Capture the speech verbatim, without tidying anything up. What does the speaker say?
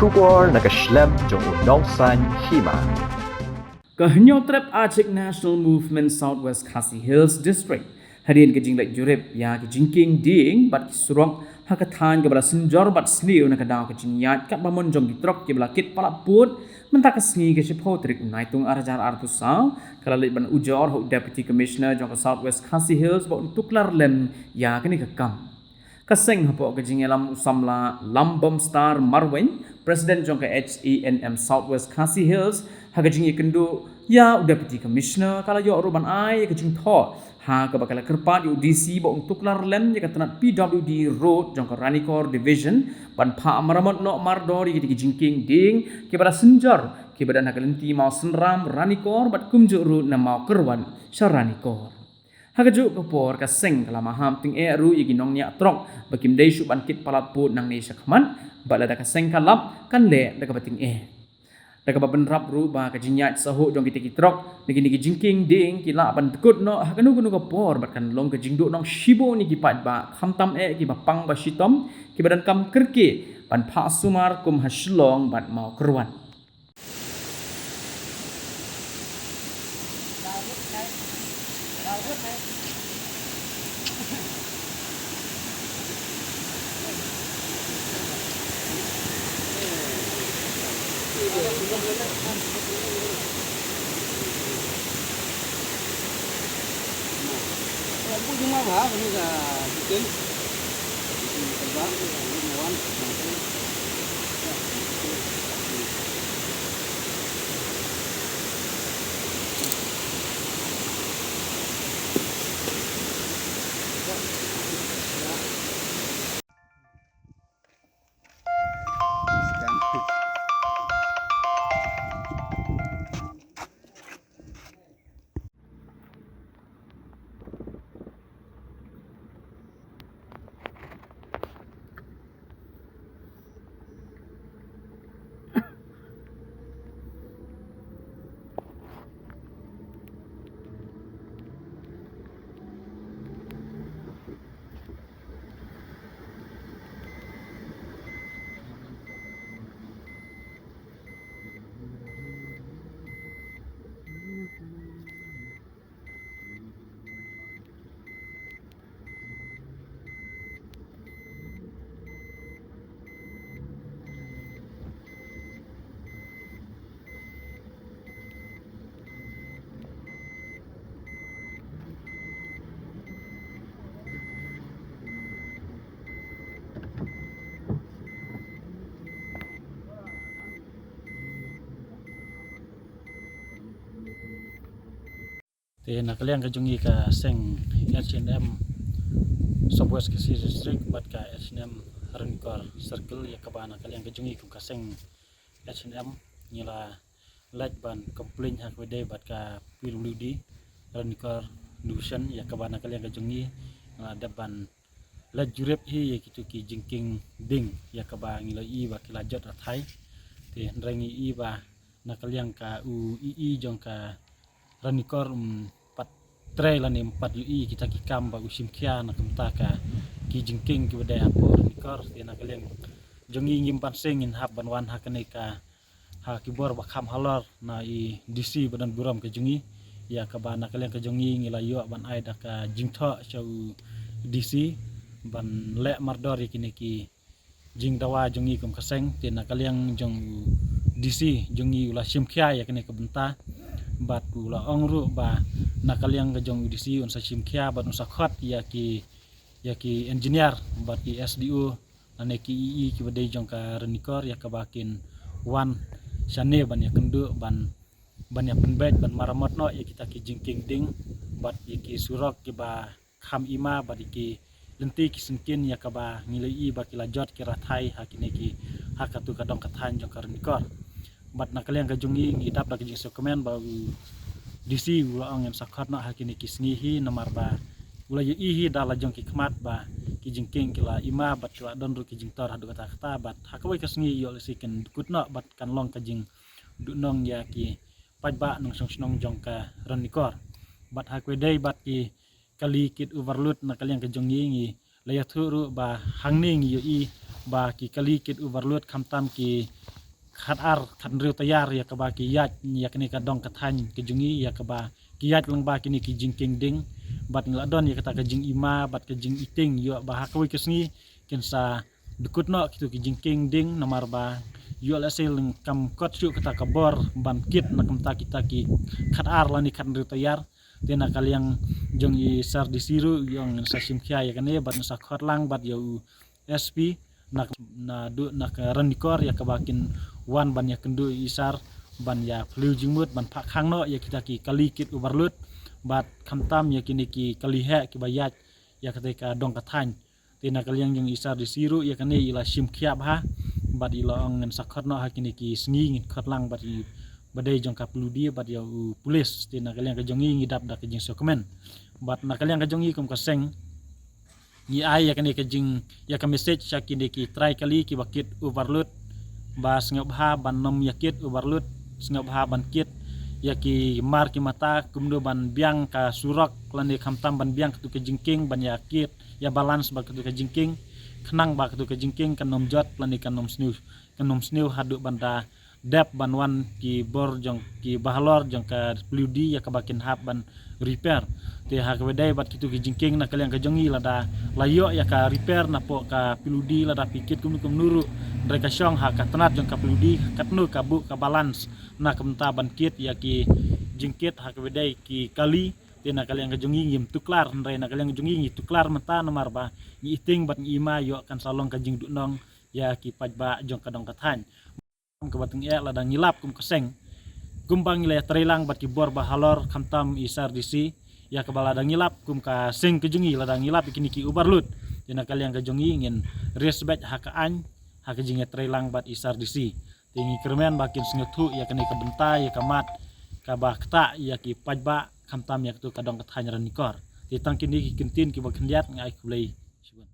Khubor na ka shlem jong u nongsaiñ hima. Ka Hynñiewtrep Achik National Movement South West Khasi Hills District hadien ka jingleit jurip ïa ki jingkieng dieng bad ki surok ha ka thaiñ kaba la synjor bad sniew na ka daw ka jingïaid katba mon jong ki trok kiba la kit palat pud mynta ka sngi ka shiphew tarik u Naitung ar hajar arphew saw ka la leit ban ujor ha u Deputy Commissioner jong ka South West Khasi Hills ba un tuklar lem ïa kane ka kam. Ka seng hapoh ka jingïalam u samla Lambomstar Marwein, President jong ka H A N M South West Khasi Hills, ha ka jingïakynduh ïa u Deputy Commissioner ka la ïoh ruh ban ai ka jingthoh ha kaba ka la kyrpad ïa u D C ba un tuklar lem ïa ka tnat P W D Road jong ka Ranikor Division ban phah maramot noh mardor ïa ki jingkieng dieng kiba la synjor kiba don ha ka lynti Mawsynram Ranikor bad kumjuh ruh na Mawkyrwat sha Ranikor. Ha kajuh ka por ka seng ka la maham tyngeh ruh ïa ki nongñiah trok ba kim dei shuh ban kit palat pud nangne shakhmat bad lada ka seng ka lap kan leh da kaba tyngeh. Da kaba bynrap ruh ba ka jingïaid sahut jong kita ki trok na kine ki jingkieng dieng ki lah ban dkut noh ha kano kano ka por bad kan long ka jingduhnong shibun ïa ki paidbah khamtam eh kiba pang ba shitom kiba donkam kyrkieh ban phah sumar kum ha Shillong bad Mawkyrwat. Te na ka liang ka jong ngi ka seng H and M South West Khasi District bad ka H and M Ranikor Circle, ïa kaba na ka liang ka jong ngi kum ka seng H and M ngi la leit ban complain ha kaba ïadei bad ka P W D Ranikor Division, ïa kaba na ka liang ka jong ngi ngi la dep ban leit jurip hi ïa kito ki jingkieng dieng ïa kaba ngi la ïohi ba ki la jot rathai. Te hynrei ngi ïohi ba na ka liang ka u E E jong ka Ranikor, um, pat trei lane um pat ïohi kita ki kam ba u shim khia na ka bynta ka ki jingkieng kiba dei hapoh Ranikor. Te na ka liang jong ngi ngim pan seng ngin hap ban wan ha kane ka ha ki bor ba kham halor na i D C ba don burom ka jong ngi, ïa kaba na ka liang ka jong ngi ngi la ïoh ban ai da ka jingthoh sha u D C ban leh mardor ïa kine ki jingdawa jong ngi kum ka seng. Te na ka liang jong u D C jong ngi u la shim khia ïa kane ka bynta bad u la ong ruh ba na ka liang ka jong u D C un sa shim khia bad un sa khot ïa ki ïa ki engineer bad ki S D O lane ki E E kiba dei jong ka Ranikor ïa kaba kin wan shane ban ïakynduh ban ban ïa pynbeit ban maramot noh ïa kita ki jingkieng dieng bad ïa ki surok kiba kham ima bad ïa ki lynti ki syngkien ïa kaba ngi la ïohi ba ki la jot ki rathai ha kine ki ha katu ka dong ka thaiñ jong ka Ranikor. Bad na ka liang ka jong ngi ngi dap da ka jingsngewkmen ba u D C u la ong yn sa khot noh ha kine ki sngi hi namar ba u la ïohi hi da la jong ki khmat ba ki jingkieng ki la ima bad ki la don ruh ki jingtor haduh katta katta bad ha kawei ka sngi ïoh lehse kin dkut noh bad kan long ka jingduhnong ïa ki paidbah nongshong shnong jong ka Ranikor. Bad ha kaba ïadei bad ki kali kit overload na ka liang ka jong ngi ngi la ïathuh ruh ba hangne ngi ïohi ba ki kali kit overload khamtam ki khat ar khat hynriew taïar ïa kaba ki ïaid ïa kane ka dong ka thaiñ ka jong ngi ïa kaba ki ïaid lyngba kine ki jingkieng ding bad ngi la don ïa kata ka jingima bad ka jingiting ïoh ba ha kawei ka sngi kin sa dkut noh kitu ki jingkieng ding namar ba ïoh lehse lyngkam kot shuh kata ka bor ban kit na kumta kita ki khat ar lane khat hynriew taïar. Te na ka liang jong i Sir D C ruh ïong ngin sa shim khia ïa kane bad ngin sa khot lang bad ïa u S P na, na du na ka Ranikor ïa kaba kin wan ban ïa kynduh i Sir ban ïa phylliew jingmut ban phah khang noh ïa kita ki kali kit overload bad khamtam ïa kine ki kali heh kiba ïaid ïa kata ka dong ka thaiñ. Te na ka liang jong i Sir D C ruh ïa kane i la shim khia bha bad i la ong ngin sa khot noh ha kine ki sngi ngin khot lang bad i ba dei jong ka P W D bad ïa u pulis. Te na ka liang ka jong ngi ngi dap da ka jingsngewkmen bad na ka liang ka jong ngi kum ka seng ngi ai ïa kane ka jing ïa ka message sha kine ki trai kali kiba kit overload ba sngewbha ban nym ïa kit overload, sngewbha ban kit ïa ki mar ki mata kumno ban biang ka surok lane khamtam ban biang katu ka jingkieng ban ïa kit ïa balance ba katu ka jingkieng khnang ba katu ka jingkieng kan nym jot lane kan nym sniew kan nym sniew haduh ban da dep ban wan ki bor jong ki bahalor jong ka P W D ïa kaba kin hap ban repair. Te ha kaba dei bad kitu ki jingkieng na ka liang ka jong ngi lada la ïoh ïa ka repair na poh ka P W D lada phi kit kumno kumno ruh hynrei ka shong ha ka tnat jong ka P W D katno ka buh ka balance na ka bynta ban kit ïa ki jingkit ha kaba dei ki kali. Te na ka liang ka jong ngi ngim tuklar hynrei na ka liang ka jong ngi ngi tuklar mynta namar ba ngi iting bad ngi ima ïoh kan sa long ka jingduhnong ïa ki paidbah jong ka dong ka thaiñ. Kaba tyngeh lada ngi lap kum ka seng kumba ngi la ïatreilang bad ki bor bahalor khamtam i Sir D C ïa kaba lada ngi lap kum ka seng ka jong ngi lada ngi lap ïa kine ki overload. Te na ka liang ka jong ngi ngin respect ha ka aiñ ha ka jingïatreilang bad i Sir D C. Te ngi kyrmen ba kin sngewthuh ïa kane ka bynta ïa ka mat kaba ktah ïa ki paidbah khamtam ïa katu ka dong ka thaiñ Ranikor. Te tang kine ki kyntien kiba khyndiat nga ai khublei shibun.